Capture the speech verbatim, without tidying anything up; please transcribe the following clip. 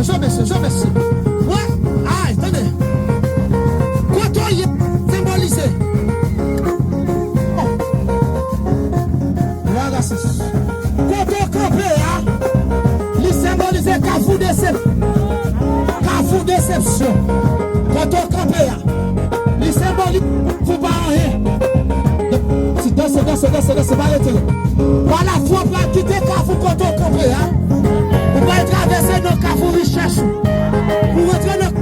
Sou mesye, sou mesye. Wè, ay, tande. Kote w ye, senbolize. Kote w kanpe a, li senbolize kafou desep-, kafou desepsyon. Kote w kanpe a, li senbolize kafou pa anyen. Danse, danse, danse, danse, pa rete. Pa lafwa w pral kite kafou kote w kanpe a. Ou pral travèse nan kafou richès ou. Pou w rantre nan